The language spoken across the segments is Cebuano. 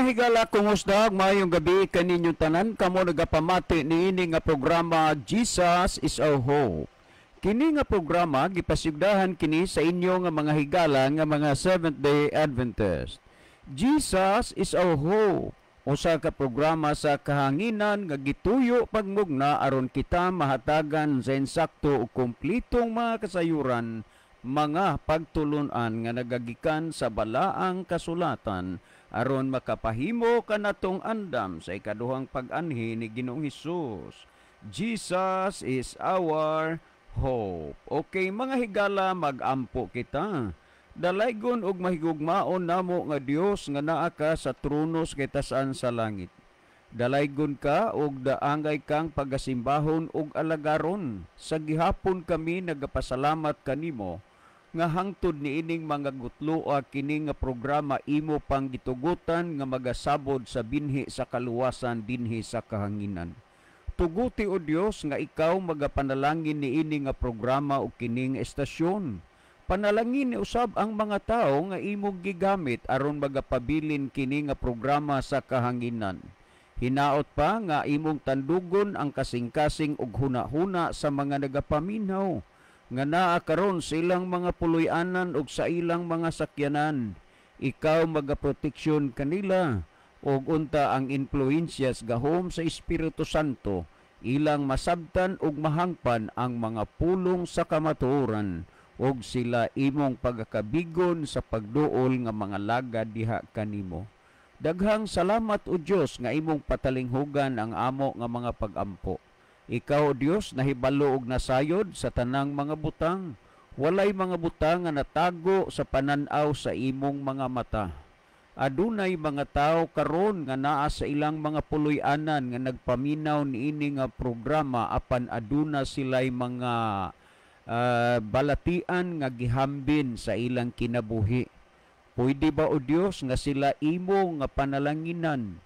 Mga higala, kumusta? Maayong gabi kaninyong tanan, kamo nagapamati niini nga programa, Jesus is Our Hope. Kini nga programa gipasigdahan kini sa inyo nga mga higala nga mga Seventh-day Adventist. Jesus is Our Hope. Usa ka programa sa kahanginan nga gituyo pagmugna aron kita mahatagan sa insakto ug kumplitong mga kasayuran, mga pagtulunan nga nagagikan sa balaang kasulatan aron makapahimo kanatong andam sa ikaduhang pag-anhi ni Ginoong Hesus. Jesus is our hope. Okay, mga higala, mag-ampo kita. Dalaygon ug mahigugmaon namo nga Dios nga naa ka sa trono sa kitasan sa langit. Dalaygon ka ug daangay kang pagasimbahon ug alagaron. Sa gihapon kami nagapasalamat kanimo nga hangtod niining mga gutloa kini nga programa imo pang gitugutan nga magasabod sa binhi sa kaluwasan dinhi sa kahanginan. Tuguti, o Dios, nga ikaw magapanalangin niini nga programa ug kining estasyon. Panalangin usab ang mga tawo nga imong gigamit aron magapabilin kini nga programa sa kahanginan. Hinaot pa nga imong tandugon ang kasing-kasing ug huna-huna sa mga nagapaminaw nga naa karon sa ilang mga puloy-anan ug sa ilang mga sakyanan. Ikaw magaproteksyon kanila ug unta ang influensyas gahom sa Espiritu Santo ilang masabtan ug mahangpan ang mga pulong sa kamatuoran ug sila imong pagakabigon sa pagduol nga mga lagad diha kanimo. Daghang salamat, o Dios, nga imong patalinghugan ang amo nga mga pagampo. Ikaw, o Dios, nahibalo og nasayod sa tanang mga butang. Walay mga butang nga natago sa panan-aw sa imong mga mata. Adunay mga tawo karon nga naa sa ilang mga puloy-anan nga nagpaminaw niini nga programa apan aduna sila'y mga balatian nga gihambin sa ilang kinabuhi. Pwede ba, o Dios, nga sila imo nga panalanginan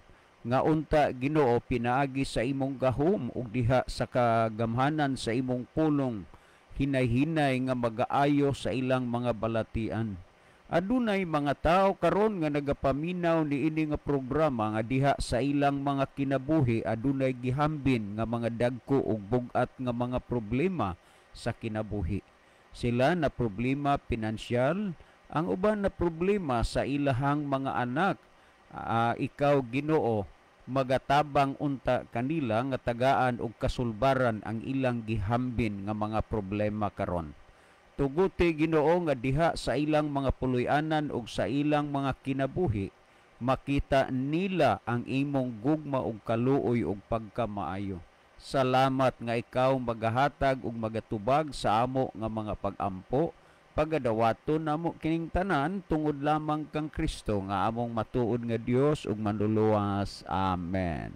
nga unta, Ginoo, pinaagi sa imong gahom ug diha sa kagamhanan sa imong pulong, hinay-hinay nga magaayo sa ilang mga balatian? Adunay mga tao karon nga nagapaminaw niini nga programa nga diha sa ilang mga kinabuhi adunay gihambin nga mga dagko ug bug-at nga mga problema sa kinabuhi. Sila na problema pinansyal, ang uban na problema sa ilahang mga anak. Ikaw, Ginoo, magatabang unta kanila nga tagaan og kasulbaran ang ilang gihambin nga mga problema karon. Tuguti, Ginoo, nga diha sa ilang mga puloy-anan ug sa ilang mga kinabuhi makita nila ang imong gugma ug kaluoy ug pagkamaayo. Salamat nga ikaw magahatag ug magatubag sa amo nga mga pag-ampo. Pagadawaton namo kining tanan tungod lamang kang Kristo nga among matuod nga Dios ug Manluluwas. Amen.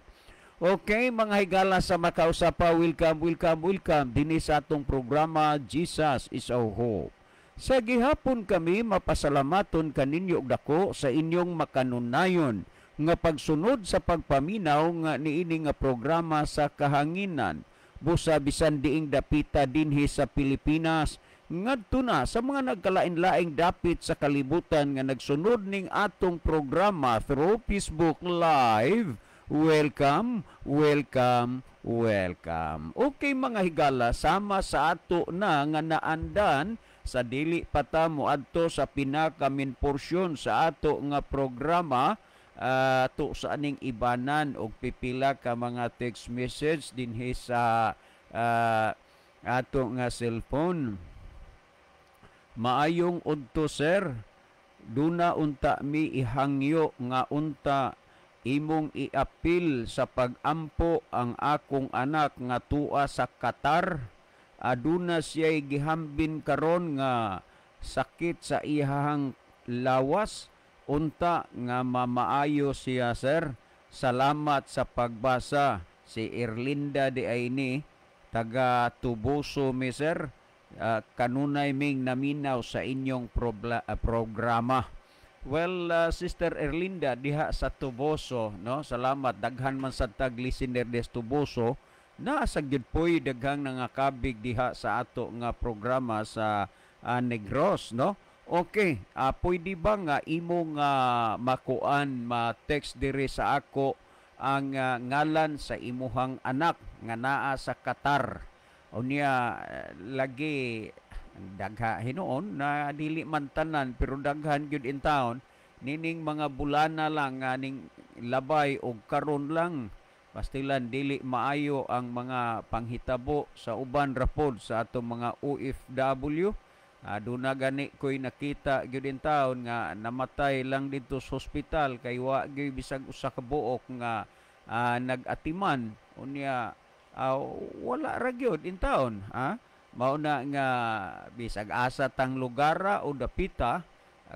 Okay, mga higala sa makausapa, welcome, welcome, welcome dinhi sa atong programa, Jesus is Our Hope. Sa gihapon kami mapasalamaton kaninyo og dako sa inyong makanunayon nga pagsunod sa pagpaminaw nga niini nga programa sa kahanginan. Busa bisan diing dapita dinhi sa Pilipinas ngadto na sa mga nagkalain-laing dapit sa kalibutan nga nagsunod ning atong programa through Facebook Live. Welcome, welcome, welcome. Okay, mga higala, sama sa ato na nga naandan, sa dili pa ta moadto sa pinaka main porsyon sa ato nga programa, to sa aning ibanan og pipila ka mga text message dinhi sa ato nga cellphone. "Maayong udto, sir. Duna unta mi ihangyo nga unta imong iapil sa pagampo ang akong anak nga tua sa Qatar. Aduna siya'y gihambin karon nga sakit sa iyahang lawas. Unta nga mamaayo siya, sir. Salamat sa pagbasa." Si Erlinda di ay ni taga Toboso mi, sir. Kanunay ming naminaw sa inyong programa. Well, Sister Erlinda diha sa Toboso, no? Salamat, daghan man sa tag listener des Toboso. Naa sa gyud poy daghang nangakabig diha sa ato nga programa sa Negros, no? Okay, pwede ba nga imong makuan, ma-text diri sa ako ang ngalan sa imuhang anak nga naa sa Qatar? Unya lagi dagha hinuon na dili man tanan, pero daghan gyud in town nining mga bulana lang nga ning labay og karon lang, pastilan dili maayo ang mga panghitabo sa uban rapod sa atong mga OFW. Duna gani ko'y nakita gyud in town nga namatay lang dito sa ospital kay wa gyud bisag usa ka buok nga nag-atiman. Unya wala ra gyud in town, ha. Mao na nga bisag asa tang lugara o dapita,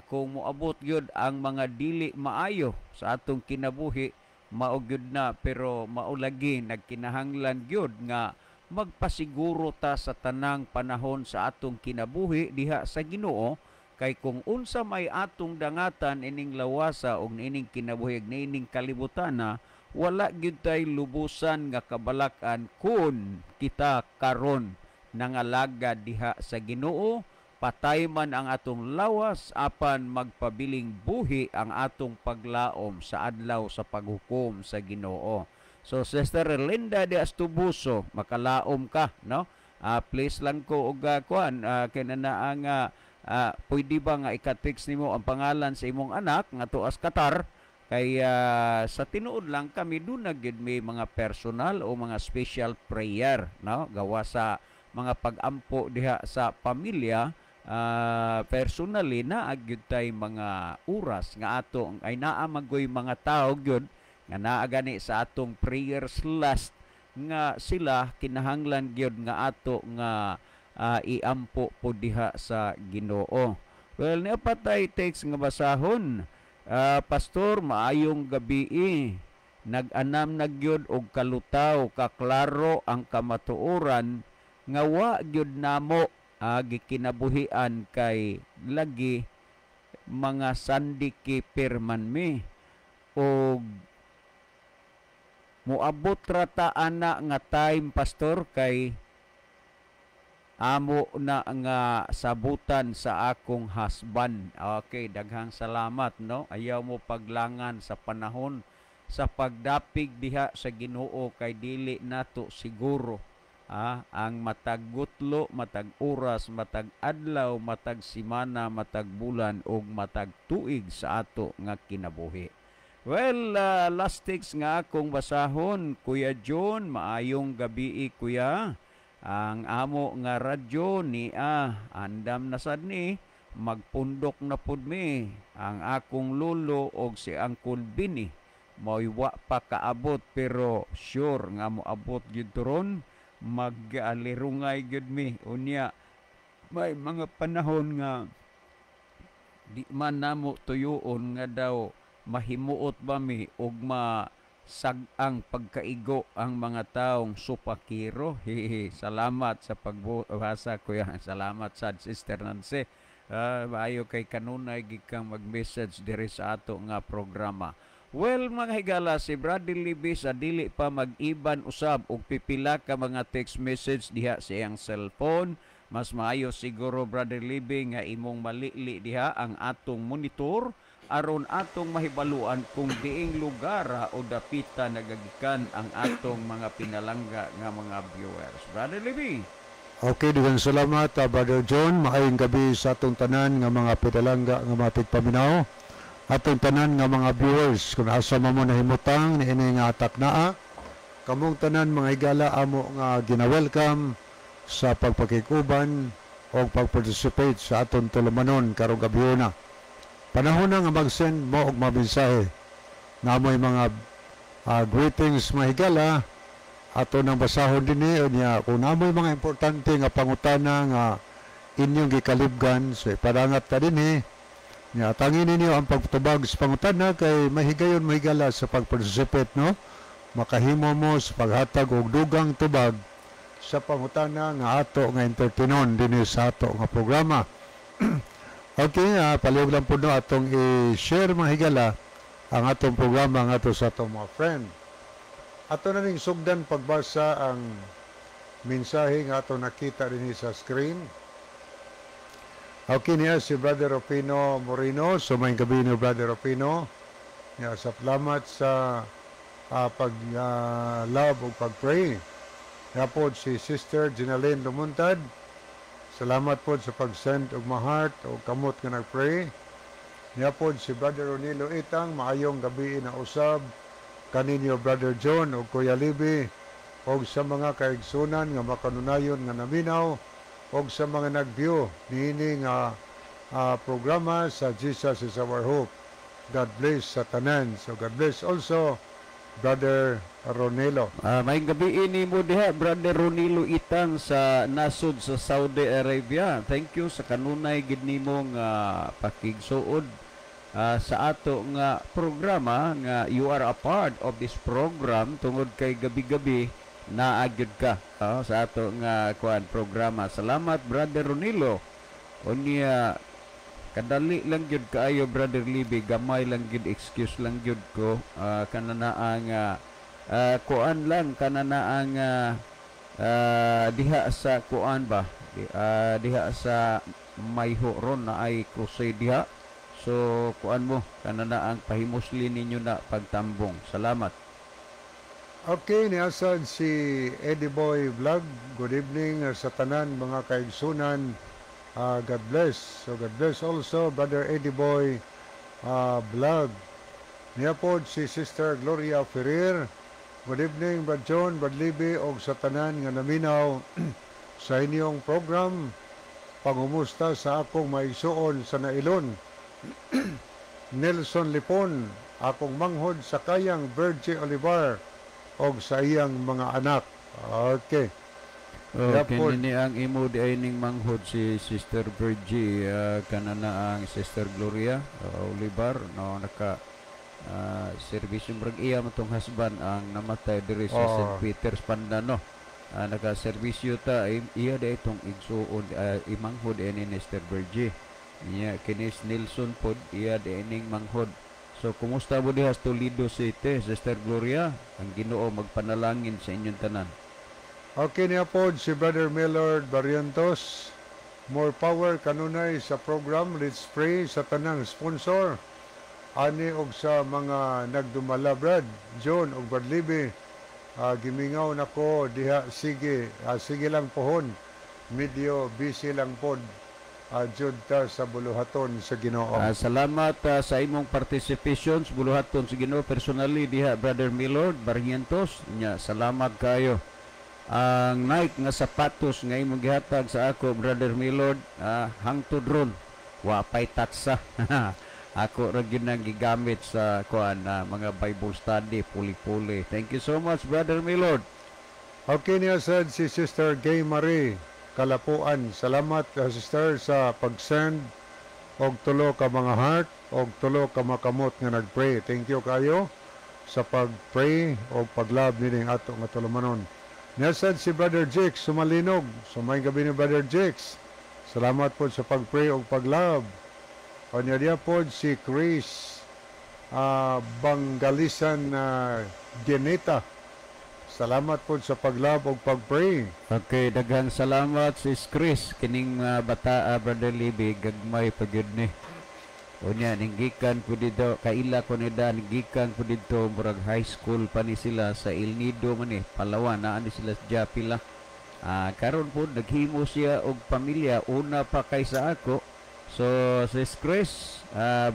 kung moabot gyud ang mga dili maayo sa atong kinabuhi, mao gyud na. Pero mao lagi nagkinahanglan gyud nga magpasiguro ta sa tanang panahon sa atong kinabuhi diha sa Ginoo, kay kung unsa may atong dangatan ining lawasa og niining kinabuhi ug niining kalibutana, wala gyud tay lubusan nga kabalak-an kun kita karon nangalagad diha sa Ginoo. Patay man ang atong lawas, apan magpabiling buhi ang atong paglaom sa adlaw sa paghukom sa Ginoo. So Sister Linda de Astubuso, makalaom ka, no? Please lang ko og kuan, kinana ang pwede ba nga ika-text nimo ang pangalan sa imong anak nga tuas Qatar, kay sa tinuod lang kami duna gyud may mga personal o mga special prayer, no, gawa sa mga pag-ampo diha sa pamilya. Personally naa gyud tay mga oras nga ato ay naa magoy mga tao gyud nga naa gani sa atong prayers last nga sila kinahanglan gyud nga ato nga iampo po diha sa Ginoo. Well, niya patay text nga basahon. Pastor, maayong gabi. Nag-anam na gyud og kalutaw kaklaro ang kamatuoran nga wa gyud namo gikinabuhian kay lagi mga sandiki pirman mi og moabot ra ta ana nga time, Pastor, kay amo na nga sabutan sa akong husband. Okay, daghang salamat, no. Ayaw mo paglangan sa panahon sa pagdapig diha sa Ginoo kay dili nato siguro ang matag gutlo, matag oras, matag adlaw, matag simana, matag bulan ug matag tuig sa ato nga kinabuhi. Well, last text nga akong basahon, Kuya John, maayong gabi, Kuya. Ang amo nga radyo niya, andam na sad ni, magpundok na pud mi. Ang akong lolo og si Uncle Bini, mao'y wa pa kaabot pero sure nga moabot gyud ron, mag-alirungay gyud mi. Unya, may mga panahon nga di man namo tuyuon nga daw mahimuot ba mi og masag-ang pagkaigo ang mga taong supakiro. Hihi, salamat sa pagbasa, Kuya. Salamat sad, Sister Nancy. Maayo kay kanunay gikang mag-message diri sa ato nga programa. Well, mga higala, si Brother Libby sa dili pa mag-iban usab og pipila ka mga text message diha sa iyang cellphone. Mas maayo siguro, Brother Libby, nga imong malili diha ang atong monitor aron atong mahibaluan kung diing lugar o dapita nagagikan ang atong mga pinalangga nga mga viewers. Brother Libby. Okay, daghang salamat, Brother John. Maayong gabi sa atong tanan nga mga pinalangga nga mga tigpaminaw. Atong tanan nga mga viewers, kung asa man mo nahimutang niini nga taknaa, kamong tanan, mga higala, amo nga gina-welcome sa pagpakikuban o pag-participate sa atong tulumanon karong gabhiona. Panahon na nga mag-send mo og mga mensahe. Namoy mga greetings, mga higala, ato nang basahon dinhi. Unya kung namoy mga importante nga pangutana nga inyong gikalibgan, so ipadangat ta dinhi. Nya tangin ninyo ang pagtubag sa pangutana kay mahigayon, mga higala, sa pag-participate, no, makahimo mo sa paghatag og dugang tubag sa pangutana nga ato nga entertainon dinhi sa ato nga programa. Okay, palihog lang po, no, atong i-share, mga higala, ang atong programa ngadto sa atong mga friend. Ato na ning sugdan pagbasa ang mensahe nga atong nakita dinhi sa screen. Okay niya si Brother Opino Moreno. So maayong gabi ni Brother Opino. Ya, salamat sa pag love ug pag-pray. Ya po si Sister Ginaline Lumuntad. Salamat po sa pag-send og mga heart o kamot nga nag-pray. Niya po si Brother Ronilo Itang, maayong gabi na usab kaninyo, Brother John ug Kuya Libi, og sa mga kaigsunan nga makanunayon nga naminaw og sa mga nag-view niini nga programa sa Jesus is Our Hope. God bless sa tanan. So God bless also, Brother Ronelo. Maayong gabi nimo diha, Brother Ronilo Itang, sa nasod sa Saudi Arabia. Thank you sa kanunay gid nimo nga pakigsuod sa ato nga programa, nga you are a part of this program tungod kay gabi-gabi naa gyud ka sa ato nga kuan programa. Salamat, Brother Ronilo. Unya kadali lang gyud kaayo, Brother Libby, gamay lang gyud, excuse lang gyud ko, kanana nga kuan lang, kanana nga diha sa kuan ba, diha sa Mayho ron na ay crusade diha. So kuan mo kanana ang pahimusli ninyo na pagtambong. Salamat. Okay, niasad si Eddie Boy Vlog. Good evening sa tanan mga kaigsunan. God bless. So God bless also, Brother Eddie Boy Vlog. Niya po si Sister Gloria Ferrer. Good evening, Brad John, Brad Libby, og sa tanan nga naminaw sa inyong program. Pangumusta sa akong maigsuon sa Nailon, Nelson Lipon, akong manghod sa Kayang, Virgie Olivar, og sa iyang mga anak. Okay. Oh, Yapon. Kini ni ang imo di ay ning manghod si Sister Virgie, kanana ang Sister Gloria Olivar, no, naka serbisyo, murag iya man tong husband ang namatay diri sa St. Peter's Pandan, no. Naka serbisyo ta iya di itong igsuon, imanghod ini ni Sister Virgie. Niya kinis Nelson pod iya di ining manghod. So kumusta mo diha sa Toledo City, Sister Gloria? Ang Ginoo magpanalangin sa inyong tanan. Okay niya po si Brother Millard Barrientos. More power kanunay sa program. Let's pray sa tanang sponsor. Ani og sa mga nagdumala, Brad John og Brad Libby. Gimingaw nako diha, sige. Sige lang pohon. Medyo busy lang pod. Jud ta sa buluhaton sa Ginoo. Salamat sa imong participation sa buluhaton sa Ginoo personally diha, Brother Milord Barrientos. Nya salamat kayo. Ang Nike nga sapatos nga imong gihatag sa ako, Brother Milord, hangtod ron wa pay tatsa. Ako ra gyud nang gigamit sa kuan na mga Bible study puli-puli. Thank you so much, Brother Milord. Okay niya sad si Sister Gay Marie Kalapuan. Salamat, Sister, sa pag-send og tulo ka mga heart og tulo ka mga kamot nga nag-pray. Thank you kayo sa pag-pray og pag-love nining ato nga tulumanon. Niya sad si Brother Jakes Sumalinog. So maayong gabi ni Brother Jakes. Salamat po sa pag-pray og pag-love. O niya diya po si Chris Bangalisan Geneta. Salamat po sa pag-love og pag-pray. Okay, daghang salamat, Sis Chris. Kining bata, Brother Libby, gagmay pa gyud ni. Unya ning gikan ko dito, kaila ko ni dan gikan ko dito, murag high school pa ni sila sa El Nido man ni, Palawan naa ni sila sa Japila. Karon po naghimo siya og pamilya, una pa kaysa ako. So Sis Chris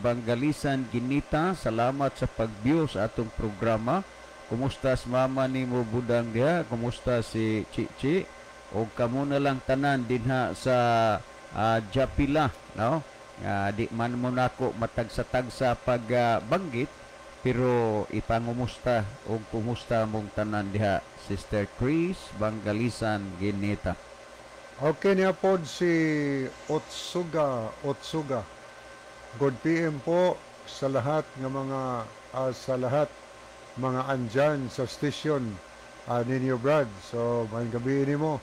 Bangalisan Ginita, salamat sa pag-view sa atong programa. Kumusta sa mama nimo Budang diha? Kumusta si Chichi? O kamo na lang tanan dinha sa Japila, no? Di man mo nako matagsa-tagsa pag banggit, pero ipangumusta og kumusta mong tanan diha, Sister Chris Bangalisan Ginita. Okay niya po si Otsuga Otsuga. Good PM po sa lahat ng mga sa lahat mga andyan sa station ninyo, Brad. So maayong gabi nimo,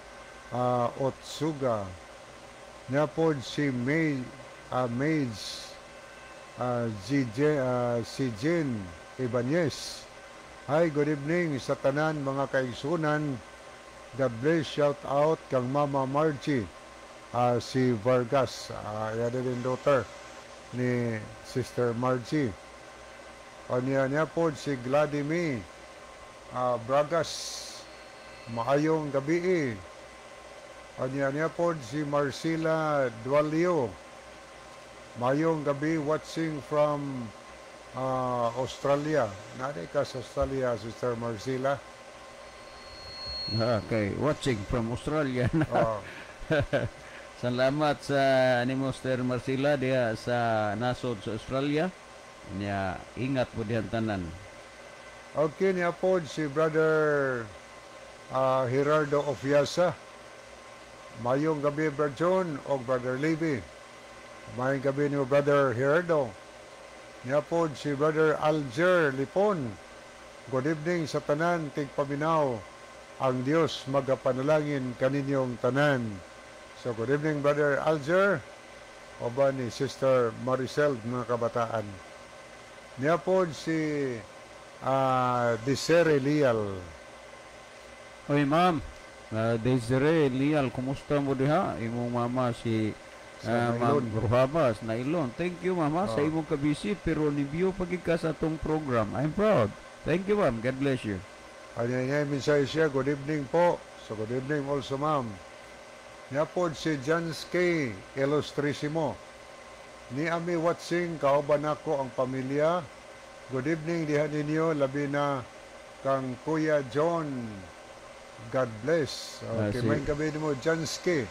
Otsuga. Niya po si May Maids GJ, si Jen Ibanez. Hi, good evening sa tanan mga kaigsunan. God bless, shout out kang Mama Margie. Si Vargas, yan din daughter ni Sister Margie. Anya niya po si Gladimir Bragas, maayong gabi. Anya niya po si Marcela Dualio, maayong gabi, watching from Australia. Nari ka sa Australia, Sister Marcela. Okay, watching from Australia. Salamat sa nimo, Sister Marcela, diha sa nasod sa Australia. Nya ingat po dihan tanan. Okay, niya po si Brother Gerardo Ofiasa. Mayong gabi, Brother John o Brother Levi. Mayong gabi niyo, Brother Gerardo. Niya po si Brother Alger Lipon. Good evening sa tanan, tigpaminaw. Ang Dios magapanalangin kaninyong tanan. So good evening, Brother Alger. Uban ni Sister Maricel, mga kabataan. Niya po si Desiree Lial. Oy ma'am, Desiree Lial, kumusta mo diha? Imong mama si Sa Ma'am Nailon. Ruhabas, Nailon. Thank you, mama, sa imong kabisi pero ni-view pagid ka sa atong program. I'm proud. Thank you, ma'am. God bless you. Ano niya mensahe siya, good evening po. So good evening also, ma'am. Niya po si Janske Illustrissimo. Ni ami watching kauban nako ang pamilya. Good evening diha ninyo, labi na kang Kuya John. God bless. Okay, may gabi nimo, Janske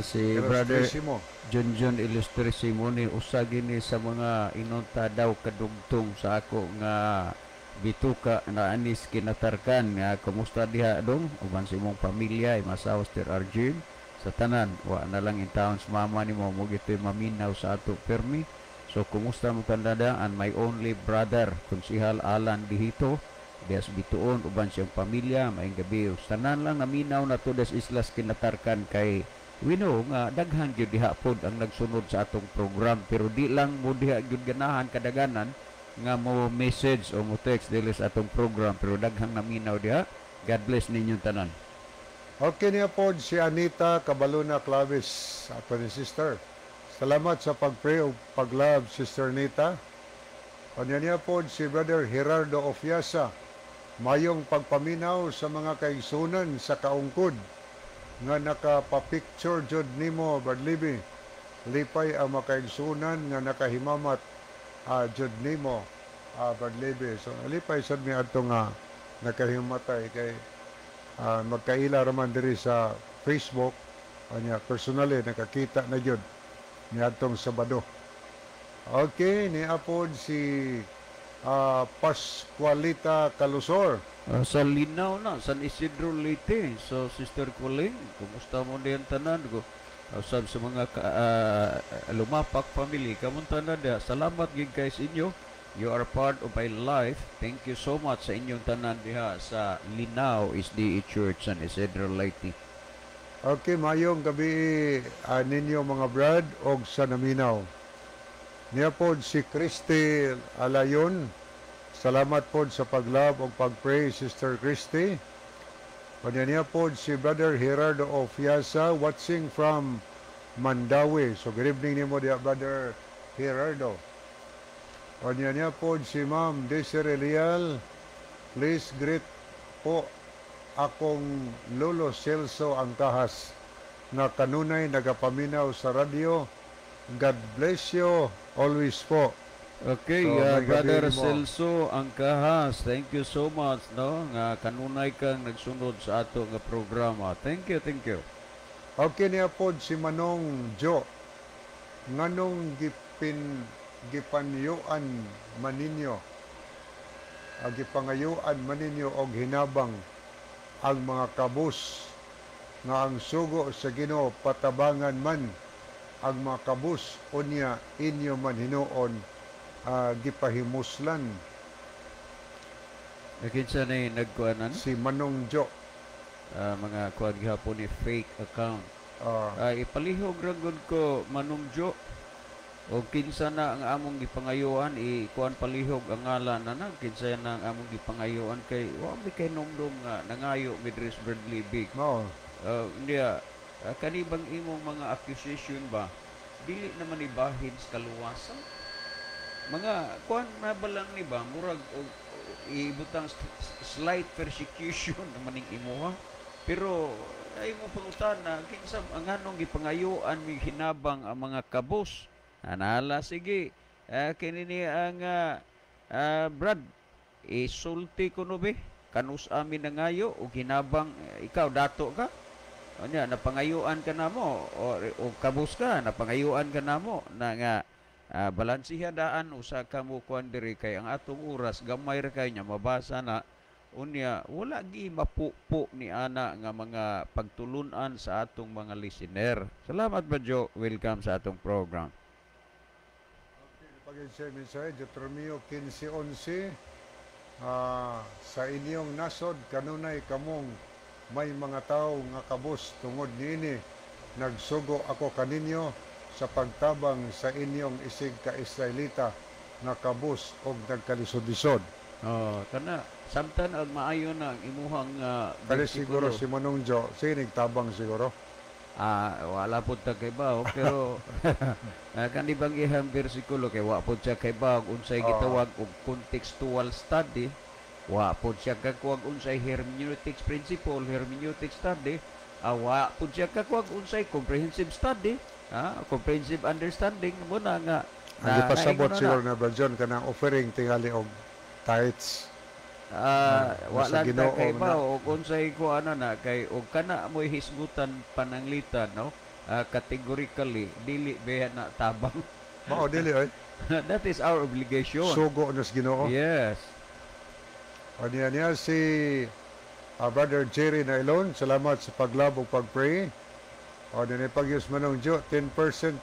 Si Brother Illustrissimo. John John Illustrissimo ni usa gini sa mga inunta daw kadugtong sa ako nga bituka na anis kinatarkan nga kumusta diha dong uban sa imong pamilya, imasawa Sir Arjun, sa tanan. Wa na lang in town sa mama nimo mo gito'y maminaw sa ato permi. So kumusta mo tandada, and my only brother, Konsihal Alan Dihito, dias Bituon uban siyang pamilya, maayong gabi. Tanan lang naminaw na to des Islas Kinatarkan kay we know nga daghan gyud diha pod ang nagsunod sa atong program pero di lang mo diha gyud ganahan kadaganan nga mo message o mo text dili sa atong program pero daghang naminaw diha. God bless ninyong tanan. Okay, niya po si Anita Cabaluna Clavis, ato ni sister. Salamat sa pag-pray o pag-love, Sister Anita. Kanya niya po si Brother Gerardo Ofiasa. Mayong pagpaminaw sa mga kaigsunan sa kaungkod nga nakapapicture jud nimo, Brad Libby. Lipay ang makaigsunan nga nakahimamat jud nimo, Brad Libby. So lipay sad mi adto nga nakahimatay kay magkaila raman diri sa Facebook. Anya personally nakakita na jud niadtong Sabado. Okay, ni apod si Pascualita Calusor. Sa Linaw na, San Isidro, Leyte. So, Sister Colleen, kumusta mo diyan tanan ko? Usab sa mga Lumapak family, kamunta na diha. Salamat gid kay sa inyo. You are part of my life. Thank you so much sa inyong tanan diha sa Linaw SDA Church, San Isidro, Leyte. Okay, mayong gabi ninyo mga brad og sa naminaw. Niya pod si Christy Alayon. Salamat pod sa pag-love og pag-pray, Sister Christy. Kanya niya pod si Brother Gerardo Ofiasa, watching from Mandaue. So good evening nimo diha, Brother Gerardo. Kanya niya pod si Ma'am Desiree Leal. Please greet po akong Lolo Celso Angkahas na kanunay nagapaminaw sa radyo. God bless you always po. Okay, So, may gabi Brother nimo. Celso Angkahas, thank you so much, no, nga kanunay kang nagsunod sa ato nga programa. Thank you, thank you. Okay, niya pod si Manong Jo. Nganong gipanyuan maninyo, gipangayuan maninyo og hinabang ang mga kabus nga ang sugo sa Ginoo patabangan man ang mga kabus, unya inyo man hinuon gipahimuslan? Kinsa na nagkuanan? Si Manong Jo. Mga kuan gihapon ni fake account. Ipalihog ra gud ko, Manong Jo. O kinsa na ang among gipangayuan, ikuan palihog ang ngalan na na kinsa na ang among gipangayuan kay wa mi kay numdum nga nangayo mi diri sa Bradley Big. Mao. Hindi. Kani bang imong mga accusation ba, dili naman ibahin sa kaluwasan? Mga kuan na ba lang ni ba, murag og ibutang slight persecution naman ning imuha. Pero ay mo pangutana, kinsa ang anong gipangayuan mi hinabang ang mga kabos? Anala, sige. Kini ni ang Brad, isulti ko no be, kanus amin nangayo og hinabang, ikaw dato ka. Unya napangayuan ka namo o kabus ka, napangayuan ka namo na nga balansiha daan usa ka mo kuan diri kay ang atong oras gamay ra kay nya mabasa na. Unya wala gi mapupo ni ana nga mga pagtulunan sa atong mga listener. Salamat, Badjo. Welcome sa atong program. Pag mensahe, Deuteronomio 15:11, sa inyong nasod kanunay kamong may mga tawo nga kabus tungod niini nagsugo ako kaninyo sa pagtabang sa inyong isig ka Israelita nga kabus og nagkalisod-lisod. Oh, kana samtan ang maayo na ang imuhang Kali siguro bersikulo. Si Manong Jo, sige nagtabang siguro. Wala pud ta kay bawo, pero kani bang ihang bersikulo kay wa pud siya kay bawo unsay gitawag og contextual study, wa pud siya kakuwag unsay hermeneutics principle, hermeneutic study, wa pud siya kakuwag unsay comprehensive study, comprehensive understanding mo na nga Ang gipasabot naingon na siguro na Brad John kanang offering tingali og tithes. Wa Nasa lang ta Ginoo kay na. bawo og unsay ko ano na kay og kana mo'y hisgutan pananglitan, no, categorically dili ba na tabang. Mao dili oy. That is our obligation. Sugo na sa Ginoo. Yes. O niya niya si Brother Jerry Nailon, salamat sa pag-love ug pag-pray. O niya pagyus Manong Jo, 10%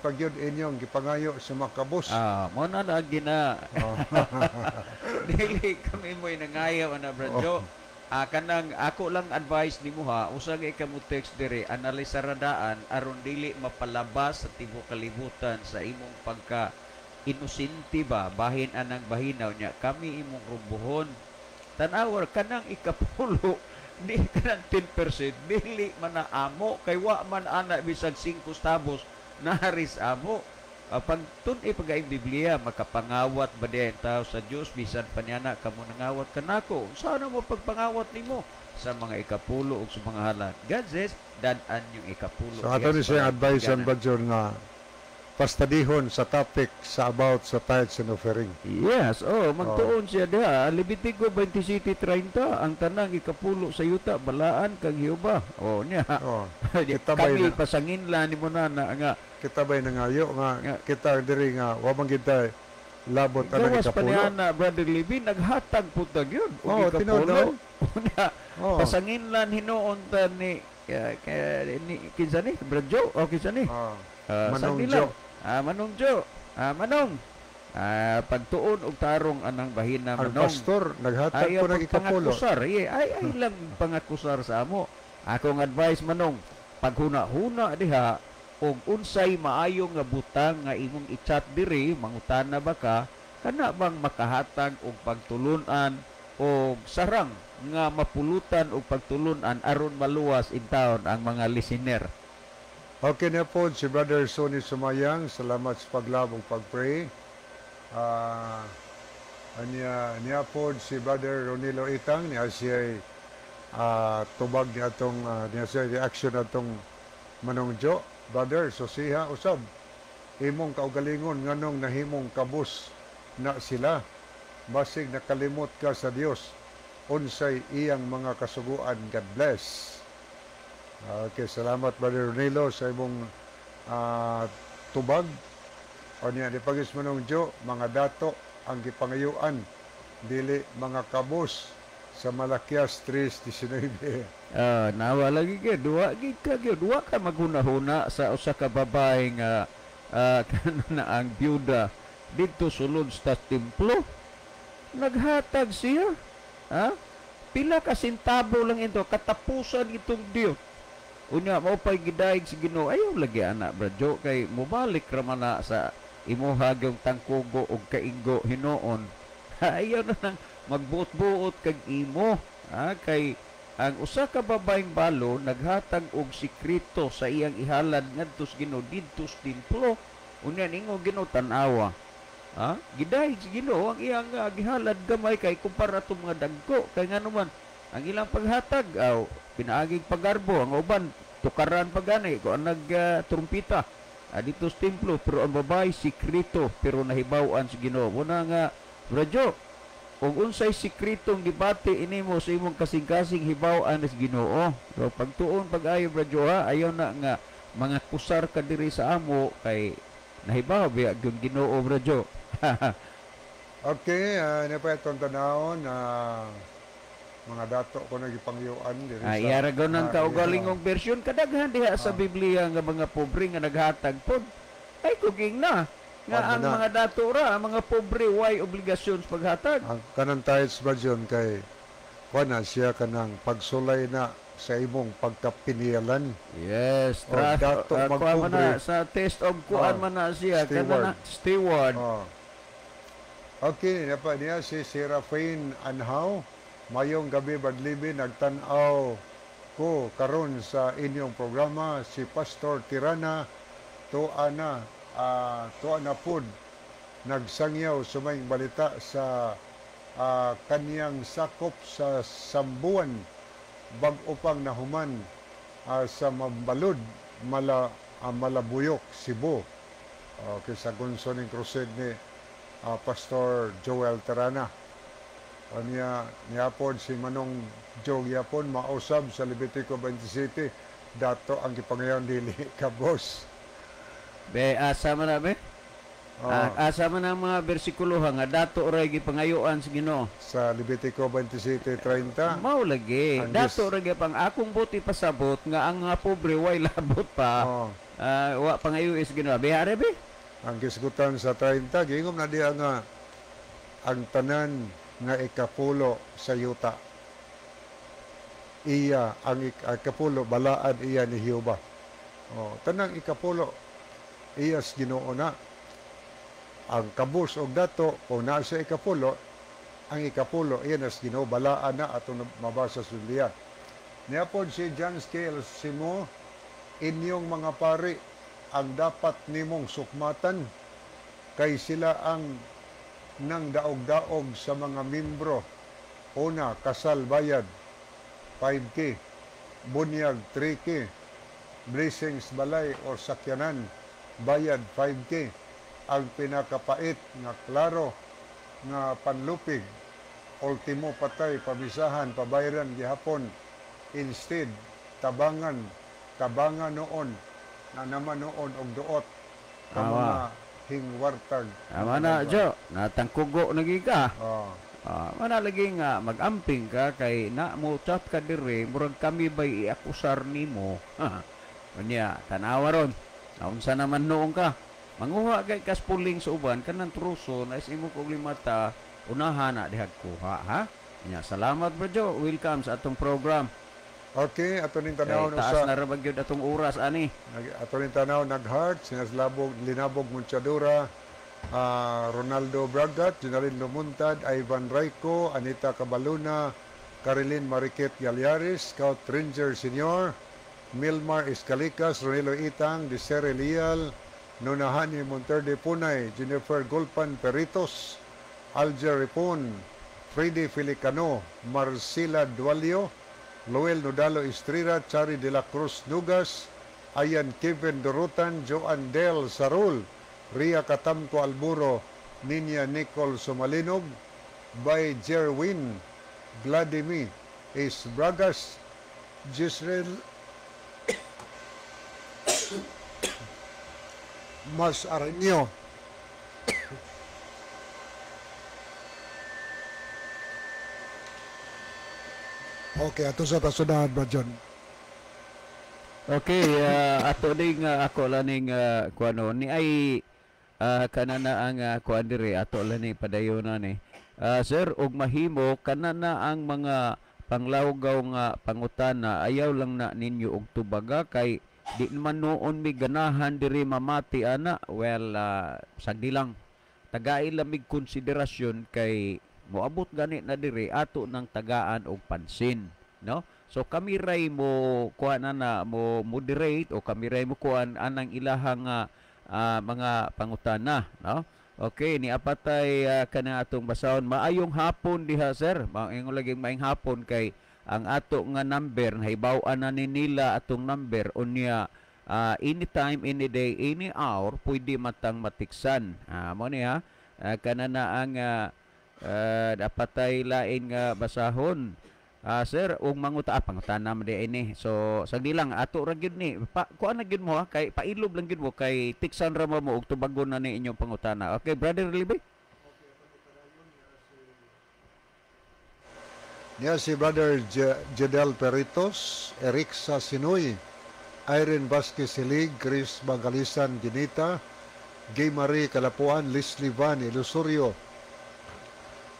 pagyud inyong gipangayo sa makabos. Mo na na gina. Dili kami mo'y nangayaw ana, Brad Jo. Kanang ako lang advice nimo ha, usa kay kamo text diri, analisar daan aron dili mapalabas sa tibuok kalibutan sa imong pagka inosente ba, bahin anang bahinaw niya kami imong rumbuhon. Tan-awar kanang ikapulo, di kanang 10% dili man na amo kay wa man ana bisag 5 centavos naharis amo. Pag tun-i pag Biblia, makapangawat ba diay ang tao sa Dios bisan pa niya na kamo nangawat kanako? Sana mo pagpangawat nimo sa mga ikapulo ug sa mga halad. God says, dad-an yung ikapulo. So ato ni Yes, siyang para advice gana. Brad John nga pastadihon sa topic sa about sa tithes and offering. Yes, oh, magtuon siya diha. Levitico 27:30, ang tanang ikapulo sa yuta balaan kang Jehova. Oh, niya. Oh, kita ba'y Kami pasanginla nimo na na nga kita ba'y nangayo nga Nga. kita diri nga wa man kita labot anang gawas pa ikapulo. niya na, Brother Levi, naghatag po ta gyud og Oh, tinuod ikapulo. Unya, Oh. pasanginlan hinuon ta ni ni kinsa ni Brad Joe o kinsa ni? Manong sa Joe. Manong Joe. Manong. Pagtuon og tarong anang bahina, Ang Manong. pastor naghatag Ayaw po ng ikapulo. pagpangakusar. Eh, ay lang pangakusar sa amo. Akong advice, Manong, paghuna-huna diha og unsay maayo nga butang nga imong i-chat diri, mangutana ba ka, kana bang makahatag og pagtulunan og sarang nga mapulutan og pagtulunan aron maluwas in taon ang mga listener. Okay na po si Brother Sonny Sumayang, salamat sa pag-love ug pag-pray. Anya niya po si Brother Ronilo Itang, niya siya tubag niya atong niya siya reaction atong Manong Jo. Brother, so siya usab imong kaugalingon nganong nahimong kabus na sila, basig nakalimot ka sa Dios unsay iyang mga kasuguan. God bless. Okay, salamat, Brother Ronilo, sa imong tubag. O niya, di pagis Manong Jo, mga dato ang gipangayuan, dili mga kabus sa Malakias 3:19. Nawa lagi gyud, duwa gid ka gyud, duwa ka maghuna-huna sa usa ka babae nga kana na ang byuda didto sulod sa templo. Naghatag siya. Ha? Pila ka sentabo lang ito katapusan itong Dios. Unya mao pay gidayeg sa Ginoo. Ayaw lagi ana, Bradyo, kay mobalik ra man na sa imuha gyung tangkugo og kaigo hinuon. Ayaw na nang magbuot-buot kag imo. Ha? Kay Ang usa ka babaeng balo naghatag og sikreto sa iyang ihalad ngadto sa Ginoo didto sa templo. Unya ningon Ginoo, tan-awa. Ha? Gidahig sa Ginoo ang iyang gihalad gamay kay kumpara atong mga dagko, kay ngano man ang ilang paghatag aw pinaagig pagarbo, ang uban tukaran pa gani kung ang nag trumpita dito sa templo, pero ang babae sikreto pero nahibaw-an sa Ginoo. Muna nga Radyo, kung unsay sikretong gibati inimo sa imong kasing-kasing hibaw-an sa Ginoo. So pagtuon pag-ayo Radyo ha, ayaw na nga mga kusar ka diri sa amo kay nahibaw biya gyud Ginoo Radyo. Okay, na pa itong tanawon na mga dato ko nagipangyuan diri sa Iyara gaw ng kaugalingong version kadaghan diha sa Biblia nga mga pobre nga naghatag pod. Ay kuging na nga Ano ang na? mga dato ra, ang mga pobre way obligasyon sa paghatag. Ang kanang tithes version kay kuan na siya kanang pagsulay na sa imong pagkapinialan. Yes, Oh, dato kuan man na, magpobre. sa test of kuan Oh, man na siya, steward. kana na, steward. Oh. Okay, napa niya si Serafin Anhaw. Mayong gabi Badlibi, nagtan-aw ko karon sa inyong programa si Pastor Tirana tuana tuana pud nagsangyaw sumaing balita sa kaniyang sakop sa Sambuan bag-o pang nahuman sa Mambalud Malabuyok, Cebu. Okay, sa gunso ning crusade ni Pastor Joel Terana. Niya niapon si Manong Joe Yapon mausab sa Levitico 27 dato ang gipangayon dili ka boss. Be asa man na be? Oh. Asa man ang mga bersikulo ha, nga dato ray gipangayuan sa Ginoo. Sa Levitico 27:30. Mao lagi. Ang Dato ra gyud pang akong buti pasabot nga ang mga pobre way labot pa. Oh. Wa pangayo is Ginoo. Be are be? Ang gisgutan sa 30 giingom na diha nga ang tanan nga ikapulo sa yuta iya ang ikapulo balaan iya ni Jehova. Oh, tanang ikapulo iya sa Ginoo na. Ang kabus og dato kung naa sa ikapulo, ang ikapulo iya na sa Ginoo balaan na atong mabasa sa Biblia. Niapod si John Scales Simo, inyong mga pari ang dapat nimong sukmatan kay sila ang nang daog-daog sa mga membro. Una, kasal bayad 5K, bunyag 3K, blessings balay o sakyanan bayad 5K. Ang pinakapait nga klaro nga panlupig, ultimo patay, pamisahan, pabayran gihapon, instead tabangan, tabangan noon na naman noon og duot ka Awa. mga hingwartag. Tama na, Jo. Natangkugo na gyud ka. Oh. Mana lagi nga magamping ka kay na mo chat ka dire murag kami bay iakusar nimo. Unya, tanawa ron. Naunsa naman noon ka. Manguha kay kas puling sa uban kanang truso na is imo kog limata unahan na dihag kuha ha. Unya, salamat bro Jo. Welcome sa atong program. Okay, ato ning Kay tanaw taas sa na ra ba gyud atong oras ani. Ato ning tanaw nag-heart sinaslabog Linabog Munchadura, Ronaldo Bragat, Junalyn Lumuntad, Ivan Rayco, Anita Cabaluna, Carilyn Mariquet Galiares, Scout Ranger Senior, Milmar Escalicas, Ronelo Itang, Desiree Lial, Nunahani Monterde Punay, Jennifer Gulpan Peritos, Alger Ripon, Freddy Filicano, Marcela Dualio, Noel Nodalo Estrera, Chari de la Cruz Nugas, Ayan Kevin Dorotan, Joan Del Sarul, Ria Katamko Alburo, Ninya Nicole Sumalinog, by Jerwin Vladimir Is Bragas, Jisrael Mas Aranio. Okay, ato sa pasudahan ba, John? Okay, ato ning ako lang ning kuano ni ay kanana ang kuan diri ato lang ni padayon na ni. Sir, og mahimo kanana ang mga panglawgaw nga pangutana ayaw lang na ninyo og tubaga kay di man noon mi ganahan diri mamati ana. Well, sagdi lang. Tagai lamig konsiderasyon kay moabot gani na diri ato ng tagaan og pansin. no? So kami ray mo kuan na na mo moderate o kami ray mo kuan anang ilahang mga pangutana, no? Okay, ni apatay kana atong basahon. Maayong hapon diha, sir. Maayong laging maayong hapon kay ang ato nga number nahibaw-an na ni nila atong number, unya anytime, any day, any hour pwede matang matiksan. Mo ni ha. Kana na ang dapat ay lain nga basahon. Sir, ug manguta pangutana man di ini. So sagdi lang, ato ra gyud ni. Pa, kuan na gyud mo ha, kay pailob lang gyud mo kay tiksan ra mo mo og tubagon na ni inyong pangutana. Okay, Brother Libby? Niya si Brother Jedel Peritos, Eric Sinoy, Irene Vasquez Silig, Chris Bagalisan Ginita, Gay Marie Kalapuan, Leslie Van Ilusorio,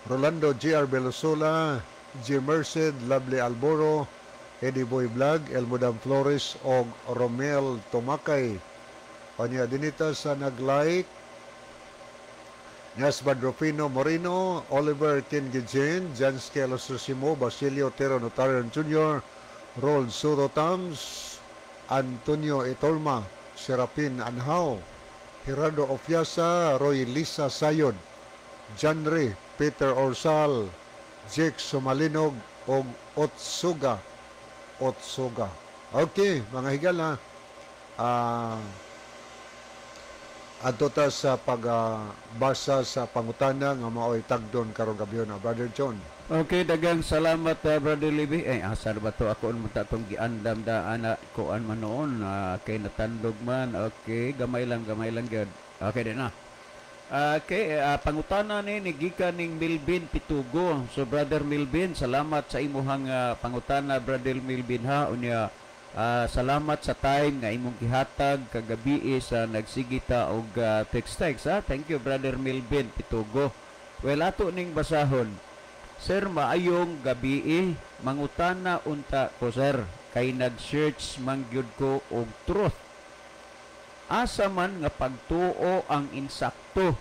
Rolando G.R. Belosola, G. Merced, Lovely Alboro, Eddie Boy Vlog, Elmodam Flores, og Romel Tomakay. Kanya dinita sa nag-like, Nyas Rufino Moreno, Oliver Kingijen, Jan Skelos Susimo, Basilio Tero Notarian Jr., Rol Suro Tams, Antonio Etorma, Serapin Anhao, Gerardo Ofiasa, Roy Lisa Sayod, Janre Peter Orsal, Jake Sumalinog, og Otsuga. Otsuga. Okay, mga higala. Adto ta sa pagbasa sa pangutana nga maoy tagdon karong gabi na, Brother John. Okay, dagang salamat, Brother Libby. Eh, asa na ba to? Ako man ta tong giandam da ana kuan man noon, kay natandog man. Okay, gamay lang gyud. Okay din na. Okay, pangutana ni gikan ning Milvin Pitugo. So Brother Milvin, salamat sa imuhang pangutana, Brother Milvin, ha. Unya salamat sa time nga imong gihatag kagabi sa nagsigita og text text ha. Thank you, Brother Milvin Pitugo. Well, ato ning basahon. Sir, maayong gabi. Mangutana unta ko, sir, kay nag-search man gyud ko og truth. Asa man nga pagtuo ang insakto?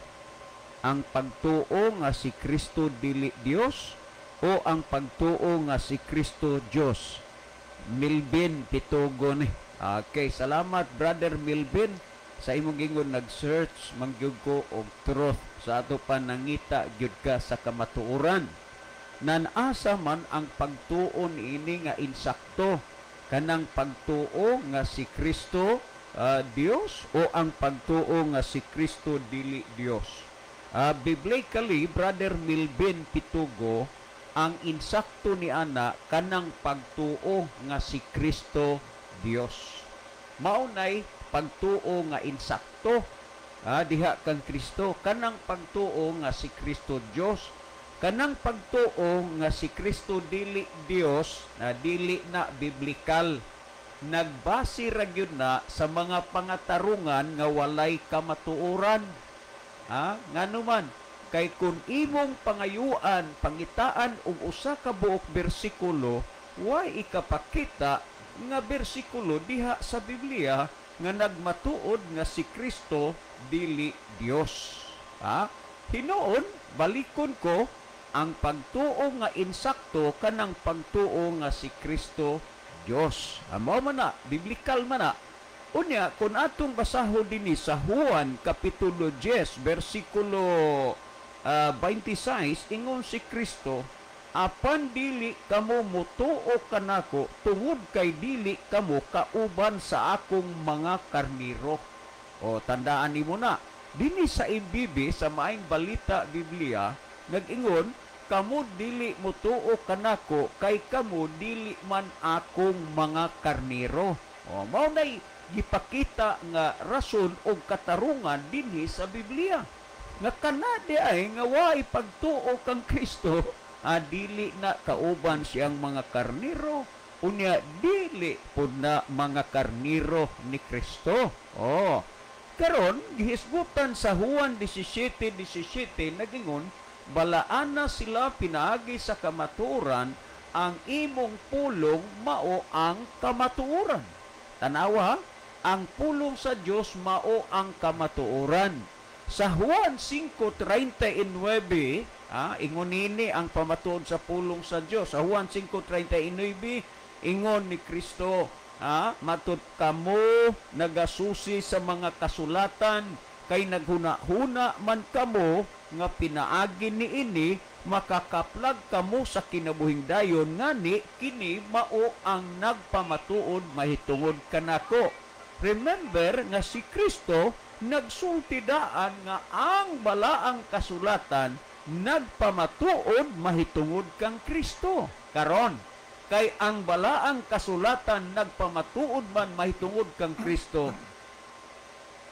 Ang pagtuo nga si Kristo dili Dios o ang pagtuo nga si Kristo Dios? Milvin Pitugo ni. Okay, salamat, Brother Milvin, sa imong gingon nag-search man gyud ko og truth. Sa ato pa nangita gyud ka sa kamatuoran. Nanasa man ang pagtuo niini nga insakto? Kanang pagtuo nga si Kristo Dios o ang pagtuo nga si Kristo dili Dios? Biblically, Brother Milvin Pitugo, ang insakto ni ana kanang pagtuo nga si Kristo Dios. Maunay pagtuo nga insakto diha kang Kristo, kanang pagtuo nga si Kristo Dios. Kanang pagtuo nga si Kristo dili Dios na dili na biblikal. Nagbase ra gyud na sa mga pangatarungan nga walay kamatuoran. Ngano man kay kun imong pangayuan, pangitaan og usa ka buok bersikulo, way ikapakita nga bersikulo diha sa Biblia nga nagmatuod nga si Kristo dili Dios. Hinuon balikon ko ang pagtuo nga insakto kanang pagtuo nga si Kristo Dios. Mao man na, biblikal man na. Unya, kung atong basahon dinhi sa Juan Kapitulo 10, versikulo 26, ingon si Kristo, apan dili kamo mutuo kanako tungod kay dili kamo kauban sa akong mga karniro. O, tandaan nimo na, dinhi sa MBB, sa Maayong Balita Biblia, nag-ingon, kamo dili mutuo kanako kay kamo dili man akong mga karniro. O, mao nay gipakita nga rason og katarungan dinhi sa Biblia. Nga kana di ay nga waay pagtuo kang Kristo, dili na kauban siyang mga karniro, unya dili pud na mga karniro ni Kristo. O, karon gihisgutan sa Juan 17:17 nagingon, balaana sila pinaagi sa kamatuoran, ang imong pulong mao ang kamatuoran. Tanawa, ang pulong sa Dios mao ang kamatuoran. Sa Juan 5:39 Ingon nini ang pamatuod sa pulong sa Dios. Sa Juan 5:39, ingon ni Kristo, matud kamo nagasusi sa mga kasulatan kay naghuna-huna man kamo nga pinaagi niini makakaplag kamo sa kinabuhing dayon, ngani kini mao ang nagpamatuod mahitungod kanako. Remember nga si Kristo nagsulti daan nga ang balaang kasulatan nagpamatuod mahitungod kang Kristo. Karon, kay ang balaang kasulatan nagpamatuod man mahitungod kang Kristo,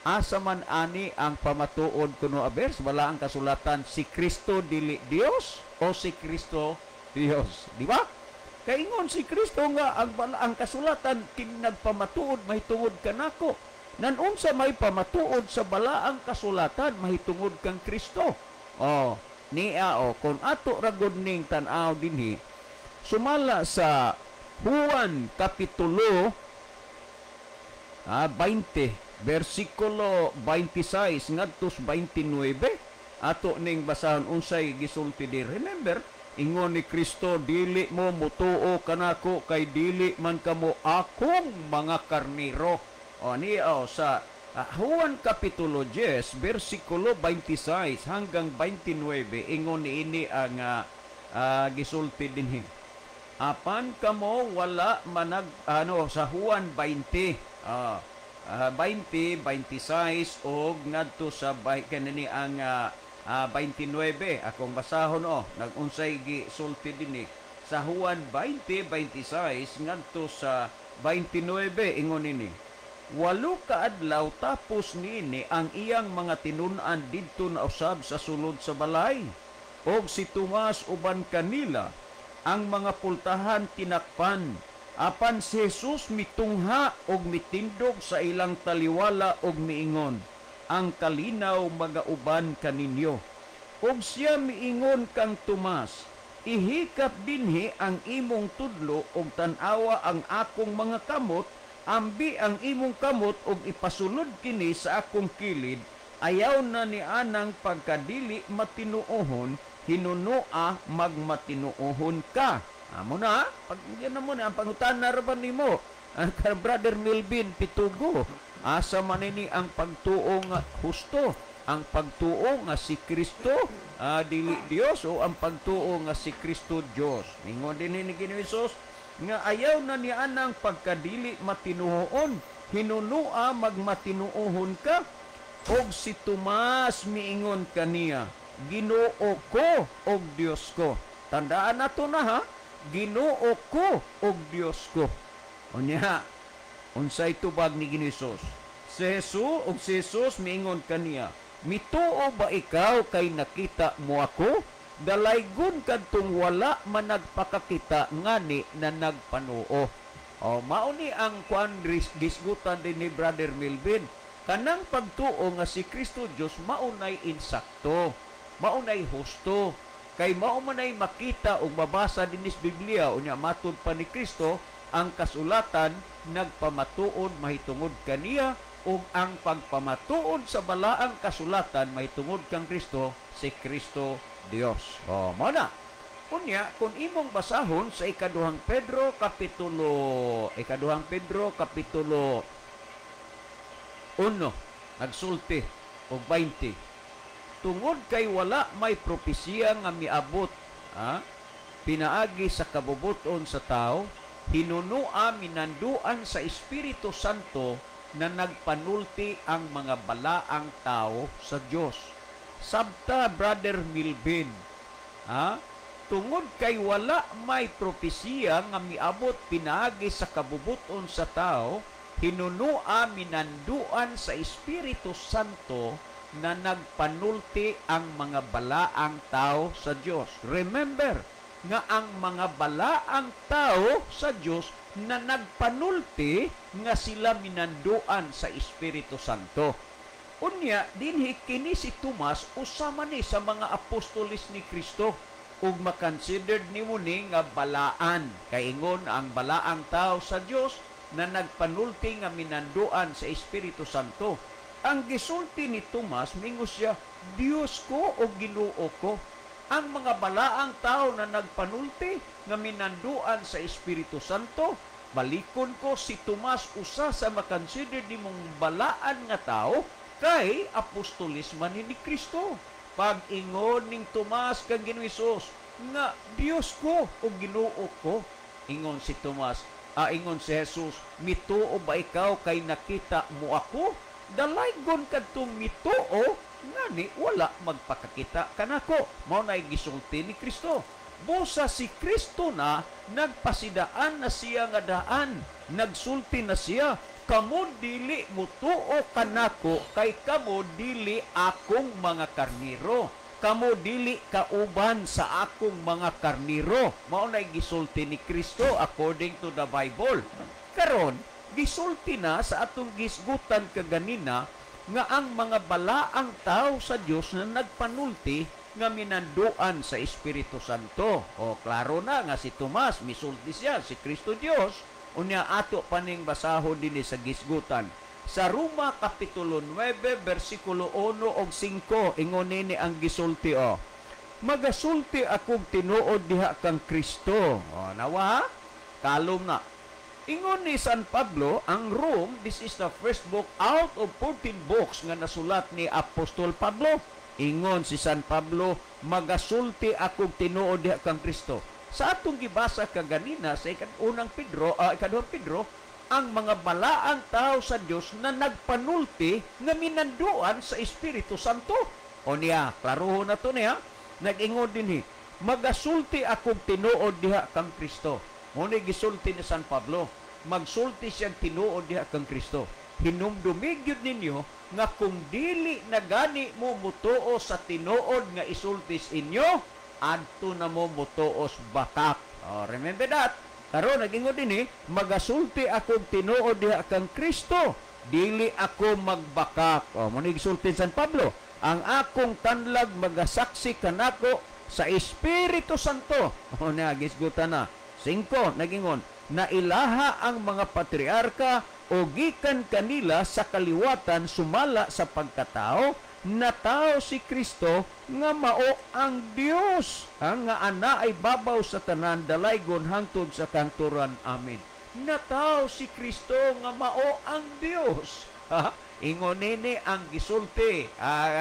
asa man ani ang pamatuod kuno aber sa balaang kasulatan, si Kristo dili Dios o si Kristo Dios? Di ba? Kay ingon si Kristo nga ang balaang kasulatan kini nagpamatuod mahitungod kanako. Nan unsa may pamatuod sa balaang kasulatan mahitungod kang Kristo? Oh, niya o kung ato ragod ning tan-aw dinhi sumala sa Juan kapitulo 20 bersikulo 26 ngadto sa 29, ato ning basahon unsay gisulti di. Remember, ingon ni Kristo, "Dili mo mutuo kanako kay dili man kamo akong mga karniro." O niya o sa Juan kapitulo 10 bersikulo 26 hanggang 29, ingon niini ang gisulti dinhi. Apan kamo wala manag ano sa Juan 20 20 26 og ngadto sa kanini ang 29, akong basahon o nagunsay gisulti dinhi sa Juan 20 26 ngadto sa 29. Ingon nini, "8 ka adlaw tapos niini, ang iyang mga tinun-an didto na usab sa sulod sa balay, og si Tomas uban kanila. Ang mga pultahan tinakpan. Apan si Jesus mitungha og mitindog sa ilang taliwala og miingon, 'Ang kalinaw magauban kaninyo.' Og siya miingon kang Tomas, 'Ihikap dinhi ang imong tudlo og tan-awa ang akong mga kamot. Ambi ang imong kamot og ipasulod kini sa akong kilid. Ayaw na ni anang pagkadili matinuohon, hinunoa magmatinuohon ka.'" Amo na, pag yan na mo na, ang pangutana ra ba nimo? Ang Brother Melvin Pitugo, asa man ini ang pagtuo nga husto? Ang pagtuo nga si Kristo dili Dios o ang pagtuo nga si Kristo Dios? Ingon din ni Ginoong Hesus nga ayaw na niya anang pagkadili matinuoon, hinunua magmatinuohon ka. Og si Tomas miingon kaniya, "Ginoo ko og Dios ko." Tandaan nato na ha, "Ginoo ko og Dios ko." Unya, unsay tubag ni Ginoong Hesus? Si Jesus og si Jesus miingon kaniya, "Mituo ba ikaw kay nakita mo ako? Dalaygon kadtong wala man nagpakakita ngani na nagpanuo." O mao ni ang kuan gisgutan din ni Brother Melvin. Kanang pagtuo nga si Kristo Dios maunay insakto, maunay husto. Kay mao man ay makita ug mabasa dinhi sa Biblia, unya matud pa ni Kristo ang kasulatan nagpamatuod mahitungod kaniya, ug ang pagpamatuod sa balaang kasulatan mahitungod kang Kristo, si Kristo Dios. O mao na. Unya, kung imong basahon sa ikaduhang Pedro kapitulo 1 nagsulti og 20, "Tungod kay wala may propesiya nga miabot pinaagi sa kabubuton sa tao, hinunua minanduan sa Espiritu Santo na nagpanulti ang mga balaang tao sa Dios." Sabta, Brother Milvin, tungod kay wala may propesiya nga miabot pinaagi sa kabubuton sa tao, hinunua minanduan sa Espiritu Santo na nagpanulti ang mga balaang tao sa Dios. Remember nga ang mga balaang tao sa Dios na nagpanulti nga sila minanduan sa Espiritu Santo. Unya, dinhi kini si Tomas usa man ni sa mga apostoles ni Kristo ug makonsidered nimo ni nga balaan, kay ingon ang balaang tao sa Dios na nagpanulti nga minanduan sa Espiritu Santo. Ang gisulti ni Tomas, mingon siya, "Dios ko o Ginoo ko." Ang mga balaang tao na nagpanulti nga minanduan sa Espiritu Santo, balikon ko si Tomas, usa sa makonsider nimong balaan nga tao, kay apostolis man ni Kristo. Pag-ingon ning Tomas kang Ginoong Hesus nga Dios ko o Ginoo ko, ingon si Tomas, ingon si Jesus, "Mituo ba ikaw kay nakita mo ako? Dalaygon kadtong mituo ngani wala magpakakita kanako." Mao nay gisulti ni Kristo. Busa si Kristo na nagpasidaan na siya nga daan, nagsulti na siya, "Kamo dili mutuo kanako kay kamo dili akong mga karniro. Kamo dili kauban sa akong mga karniro." Mao nay gisulti ni Kristo according to the Bible. Karon, gisulti na sa atong gisgutan kaganina nga ang mga balaang tao sa Dios na nagpanulti nga minanduan sa Espiritu Santo. O klaro na nga si Tomas misulti siya si Kristo Dios. Unya ato paning basahon dinhi sa gisgutan. Sa Roma kapitulo 9 bersikulo 1 ug 5, ingon nini ang gisulti o. "Magasulti akong tinuod diha kang Kristo." O nawa ha? Kalom na. Ingon ni San Pablo, ang Rome, this is the first book out of 14 books nga nasulat ni Apostol Pablo. Ingon si San Pablo, "Magasulti akong tinuod diha kang Kristo." Sa atong gibasa kaganina sa ikaunang Pedro, ikaduhang Pedro, ang mga balaang tao sa Dios na nagpanulti nga minanduan sa Espiritu Santo. O niya, klarohon na to niya. Nag-ingon dinhi, "Magasulti akong tinuod diha kang Kristo." Mo ni gisulti ni San Pablo, magsulti siyang tinuod diha kang Kristo. Hinumdumi gyud ninyo nga kung dili na gani mo mutuo sa tinuod nga isultis inyo, adto na mo mutuos bakak. Oh, remember that. Karon nagingon dinhi, "Magasulti akong tinuod diha kang Kristo, dili ako magbakak." Oh, mo ni gisulti San Pablo, "Ang akong tanlag magasaksi kanako sa Espiritu Santo." Oh, na gisgutan na. 5, nagingon, na ilaha ang mga patriarka o gikan kanila sa kaliwatan sumala sa pagkatao, na tao si Kristo nga mao ang Dios, ang nga ana ay babaw sa tanan, dalaygon hangtod sa kanturan. Amen. Na tao si Kristo nga mao ang Dios. Ingon nini ang gisulti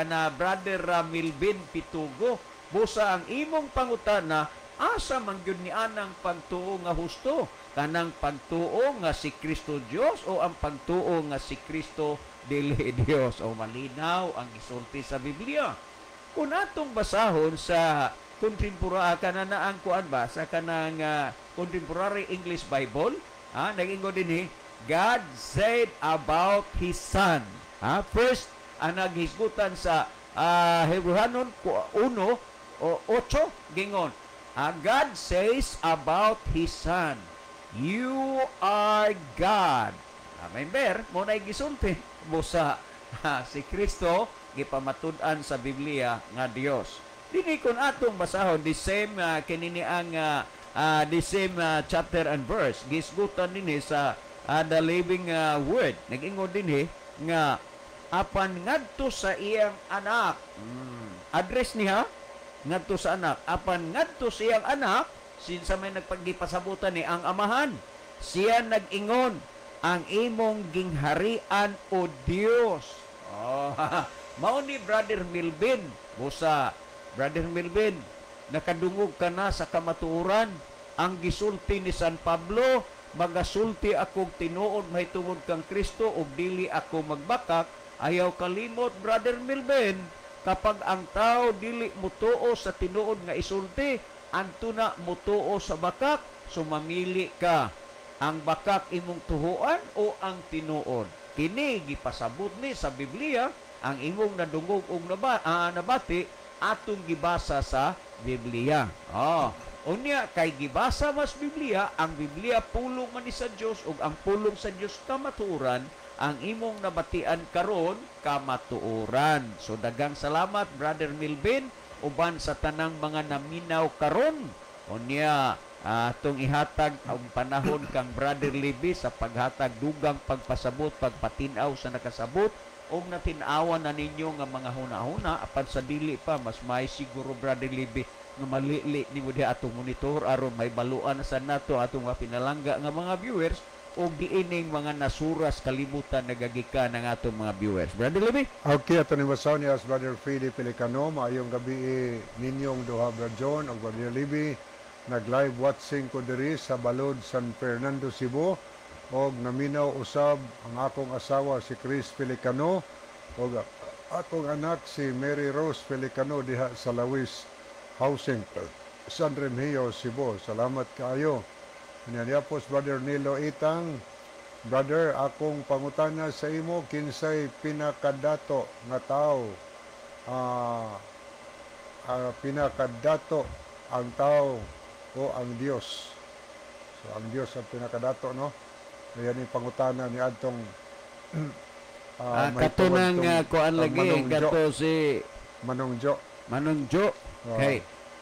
na Brother Milvin Pitugo, busa ang imong pangutana, asa man gyud ni anang pagtuo nga husto? Kanang pagtuo nga si Kristo Dios o ang pagtuo nga si Kristo dili Dios? O malinaw ang gisulti sa Biblia. Kung atong basahon sa contemporary kana ang kuan ba sa kanang Contemporary English Bible, nagingon dinhi, God said about His Son. First ang naghisgutan sa Hebrehanon 1:8, gingon, God says about His Son, "You are God." Remember, mo na gisulti busa si Kristo gipamatud-an sa Biblia nga Dios. Dinhi kun atong basahon the same kinini ang the same chapter and verse, gisgutan dinhi sa the Living Word. Nag-ingon dinhi nga apan ngadto sa iyang anak. Address niya ngadto sa anak. Apan ngadto sa iyang anak, sinsa may nagpaggipasabutan ni ang amahan. Siya nag-ingon, "Ang imong gingharian, o Dios." Oh, mao ni Brother Milvin. Busa, Brother Milvin, nakadungog ka na sa kamatuoran. Ang gisulti ni San Pablo, "Magasulti akong tinuod mahitungod kang Kristo ug dili ako magbakak." Ayaw kalimot, Brother Milvin, kapag ang tao dili mutuo sa tinuod nga isulti, anto na mutuo sa bakak, so mamili ka. Ang bakak imong tuhuan o ang tinuod? Kini gipasabot ni sa Biblia, ang imong nadungog og nabati atong gibasa sa Biblia. Oh, unya kay gibasa mas Biblia, ang Biblia pulong man ni sa Dios ug ang pulong sa Dios kamatuoran, ang imong nabatian karon kamatuoran. So daghang salamat, Brother Milvin, uban sa tanang mga naminaw karon. Unya atong ihatag ang panahon kang Brother Libby sa paghatag dugang pagpasabot, pagpatin-aw sa nakasabot og natin-awan na ninyo nga mga huna-huna. Apan sa dili pa, mas may siguro, Brother Libby. Nga malili nimo diha atong monitor aron may baluan na sa nato atong mga pinalangga nga mga viewers o diining mga nasuras kalibutan nagagikan ang atong mga viewers. Brother Libby? Okay, ato ni basaw ni as Brother Freddy Pelicano, maayong gabi ninyong duha, Brother John ug Brother Libby. Nag-live watching ko diri sa Balod, San Fernando, Cebu og naminaw usab ang akong asawa si Chris Pelicano ug akong anak si Mary Rose Pelicano diha sa Lawis Housing, San Remigio, Cebu. Salamat kaayo. Niya po Brother Nilo Itang, "Brother, akong pangutana sa imo, kinsay pinakadato nga tao? Pinakadato ang tao o ang Dios?" So ang Dios ang pinakadato, no? Ayan yung pangutana ni adtong may kato tuwad nang tong kuan ang lagi Manong Jo. Kato si Manong Jo. Manong Jo. Oo. Kay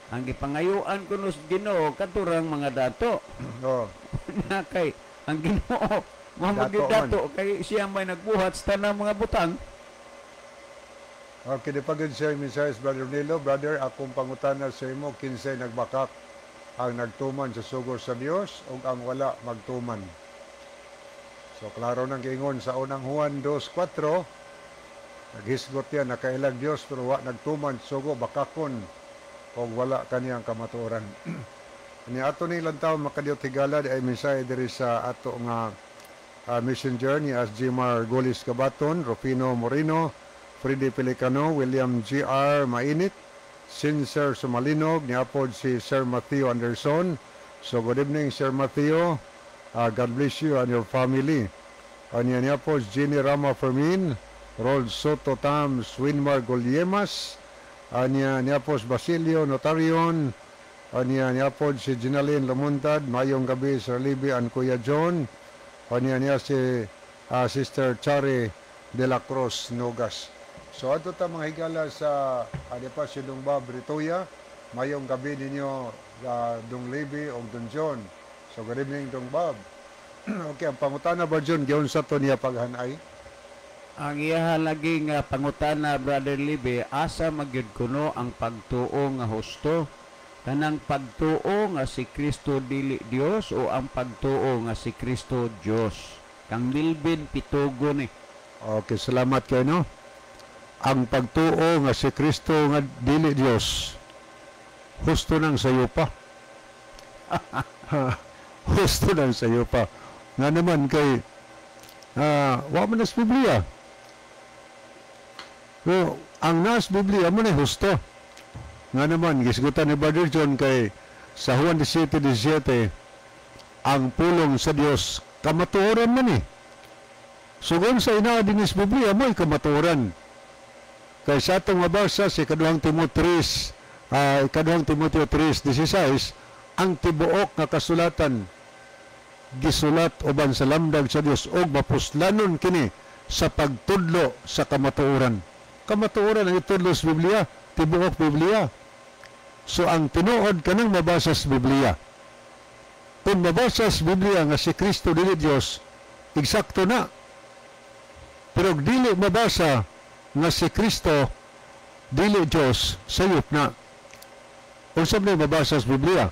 ang gipangayuan kuno sa Ginoo katurang mga dato. Na kay ang Ginoo mo Dato gyud dato kay siya may nagbuhat sa tanang mga butang. Okay, di pa gud siya mensahe, Brother Nilo. "Brother, akong pangutana sa imo, kinsay nagbakak, ang nagtuman sa sugo sa Dios o ang wala magtuman?" So klaro nang giingon sa Unang Juan 2:4, naghisgot yan, nakailag Dios pero wa nagtuman sa sugo, bakakon o wala kaniyang kamatuoran. Ni ato ni lantaw makadiyot higala di ay mensahe diri sa ato nga messenger ni as Jimar Golis Gabaton, Rufino Moreno, Freddy Pelicano, William G.R. Mainit, Sincer Sumalinog, ni apod si Sir Matthew Anderson. So good evening, Sir Matthew. God bless you and your family. Anya niya po Jenny Rama Fermin, Rol Soto Tams, Winmar Golyemas, anya niya po Basilio Notarion, anya niya po si Ginaline Lamuntad, "Mayong gabi, Sir Libby and Kuya John." Anya niya si Sister Chari de la Cruz Nogas. So ato ta mga higala sa adi pa si Dong Bob Ritoya, "Mayong gabi ninyo Dong Libby o Dong John." So good evening, Dong Bob. Okay, ang pangutana ba, John, giunsa to niya paghanay? Ang iya lagi nga pangutana, Brother Libby, asa magyud kuno ang pagtuo nga husto? Kanang pagtuo nga si Kristo dili Dios o ang pagtuo nga si Kristo Dios? Kang Milvin Pitugo ni. Okay, salamat kayo, no? Ang pagtuo nga si Kristo nga dili Dios, husto nang sayo pa. Husto nang sayo pa. Nga naman kay wa man nas Biblia. So, ang nas Biblia mo na husto. Nga naman, gisgutan ni Brother John kay sa Juan 17:17, ang pulong sa Dios kamatuoran man eh. So kung sa ina dinis Biblia mo'y kamatuoran. Kay sa atong mabasa sa ikaduhang Timoteo 3, ikaduhang Timoteo 3:16, ang tibuok nga kasulatan gisulat uban sa lamdag sa Dios ug mapuslanon kini sa pagtudlo sa kamatuoran. Kamatuoran ang itudlo sa Biblia, tibuok Biblia. So ang tinuod kanang mabasa sa Biblia. Kung mabasa sa Biblia nga si Kristo dili Dios, eksakto na. Pero dili mabasa nga si Kristo dili Dios, sayop na. Unsa man mabasa sa Biblia?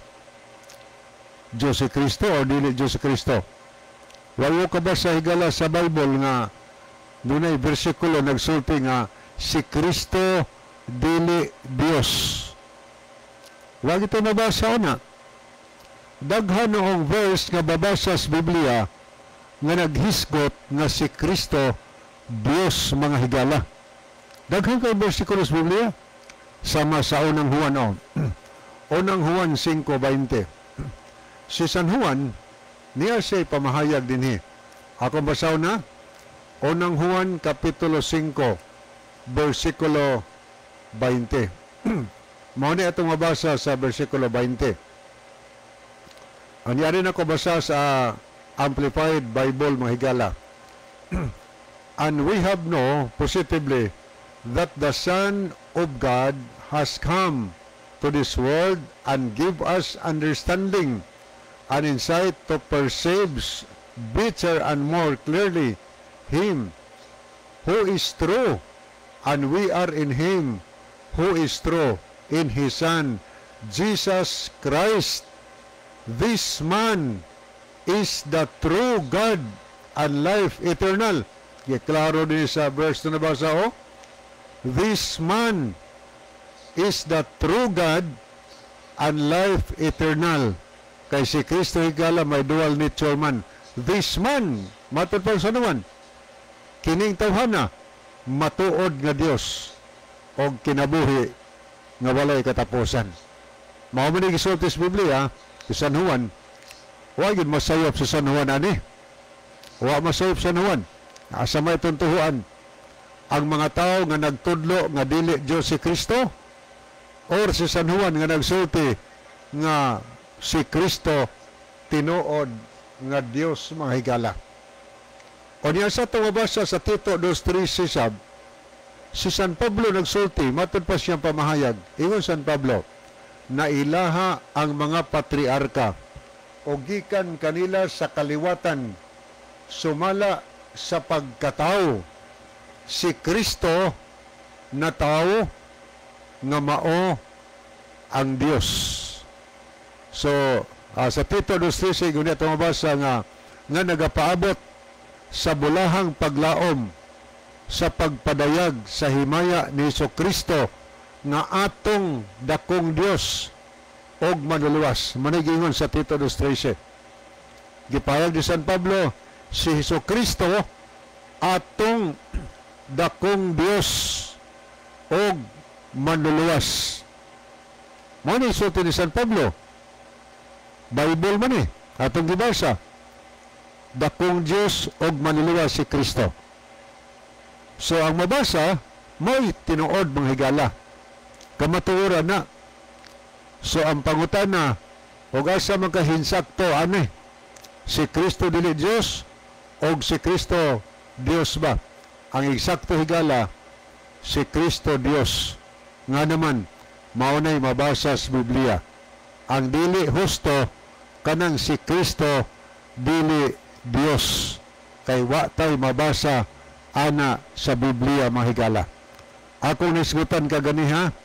Diyos si Kristo o dili Diyos si Kristo? Walo ka ba sa higala sa Bible nga dunay bersikulo nagsulti nga si Kristo dili Dios? Wag ito mabasa na. Daghan noong verse nga babasa sa Biblia nga naghisgot nga si Kristo Dios, mga higala. Daghan kay bersikulo sa Biblia sama sa Unang Juan oh. Unang Juan 5:20. Si San Juan niya siya pamahayag dinhi. Ako basaw na Unang Juan kapitulo 5 bersikulo 20. Mao ni atong mabasa sa bersikulo 20. Ang yari na ko basa sa Amplified Bible, mga higala. "And we have know positively that the Son of God has come to this world and give us understanding and insight to perceive better and more clearly Him who is true, and we are in Him who is true, in His Son, Jesus Christ. This man is the true God and life eternal. Giklaro din sa verse na nabasa, oh. This man is the true God and life eternal. Kay si Kristo, higala, may dual nature man. This man, matod pa sa naman, kining tawhana, matuod nga Dios og kinabuhi nga walay katapusan. Mao man ni gisulti sa Biblia, si San Juan, wa gyud masayop sa San Juan ani. Wa masayop sa San Juan. Asa may tuntuhuan ang mga tao nga nagtudlo nga dili Dios si Kristo or si San Juan nga nagsulti nga si Kristo tinuod nga Dios, mga higala? O niya sa itong mabasa sa Tito 2.3 sab, si San Pablo nagsulti, matod pa siyang pamahayag. Ingon San Pablo, nailaha ang mga patriarka o gikan kanila sa kaliwatan sumala sa pagkatao, si Kristo na tao nga mao ang Dios. So, sa Tito 2.13, gunya itong mabasa nga nagapaabot sa bulahang paglaom sa pagpadayag sa himaya ni Hesus Kristo nga atong dakong Dios og manluluwas. Manigingon sa Tito 2.13. Gipahayag ni San Pablo, si Hesus Kristo atong dakong Dios og manluluwas. Mao ni sulti ni San Pablo. Bible man eh. Atong gibasa. Dakong Dios og manluluwas si Kristo. So ang mabasa, may tinuod, mga higala. Kamatuoran na. So ang pangutana, og asa man kahinsakto ani? Si Kristo dili Dios og si Kristo Dios ba? Ang eksakto, higala, si Kristo Dios. Nga naman, mao na'y mabasa sa Biblia. Ang dili husto kanang si Kristo dili Dios. Kay wa tay mabasa ana sa Biblia, mga higala. Akong nisgutan kaganiha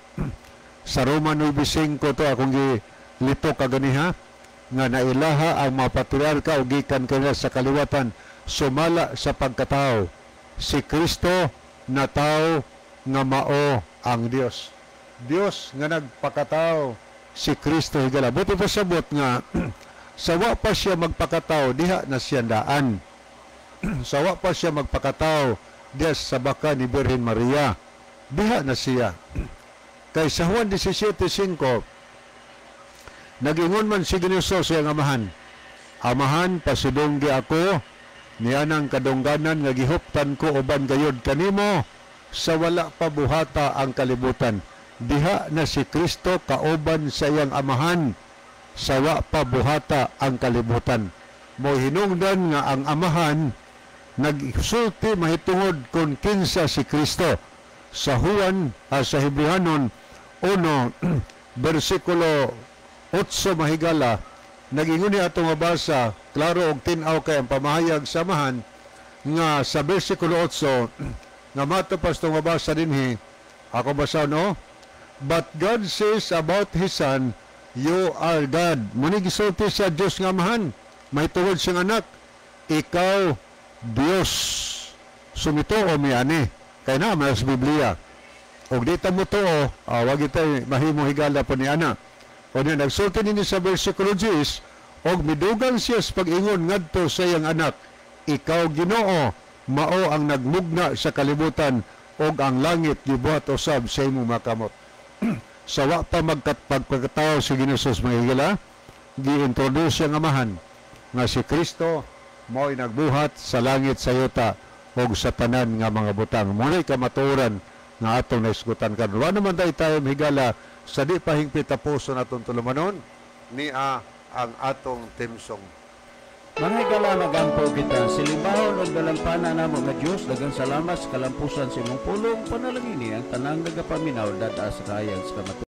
sa Roma 9.5 to akong gilito kaganiha nga nailaha ang mga patriarka o gikan kanila sa kaliwatan sumala sa pagkatao, si Kristo na tao nga mao ang Dios. Dios nga nagpakatao si Kristo, higala. Buti pa sabot nga sa wa pa siya magpakatao, diha na siya daan. Sa wa pa siya magpakatao diha sa baka ni Birhen Maria, diha na siya. Kay sa Juan 17.5, nagingon man si Ginoo sa iyang amahan, "Amahan, pasidunggi ako nianang kadungganan nga gihuptan ko uban gayod kanimo sa wala pa buhata ang kalibutan." Diha na si Kristo kauban sa iyang amahan sa wa pa buhata ang kalibutan. Mo hinungdan nga ang amahan nagsulti mahitungod kung kinsa si Kristo. Sa Juan, sa Hebrehanon 1 bersikulo 8, mahigala, nagingon ni atong mabasa, klaro og tin-aw kay ang pamahayag sa amahan nga sa bersikulo 8 nga matapas itong mabasa dinhi. Ako basa, no? "But God says about His Son, 'You are God.'" Muni gisulti sa Dios nga amahan mahitungod siyang anak, "Ikaw Dios." Sumituo mi ani kay naa man sa Biblia. Og di ta mo tuo, wag itay mahimo, higala, po ni ana. O niya, nagsulti nini sa versikulo 10, "Og midugang siya sa pag-ingon ngadto sa iyang anak, 'Ikaw, Ginoo, mao ang nagmugna sa kalibutan og ang langit gibuhat usab sa imong makamot.'" Sa wa pa magpagkatao si Ginoo, mga higala, gi-introduce siyang amahan nga si Kristo mao'y nagbuhat sa langit, sa yuta ug sa tanan nga mga butang. Mao kamatuoran nga atong naisgutan karon. Wa naman tayo, higala, sa di pa hingpit tapuson atong tulumanon niya ang atong theme song. Mga higala, magampo kita. Silimbahon og dalampana namo nga Dios, daghang salamat sa kalampusan sa imong pulong. Panalangini ang tanang nagapaminaw dada sa kahayag sa kamatuoran.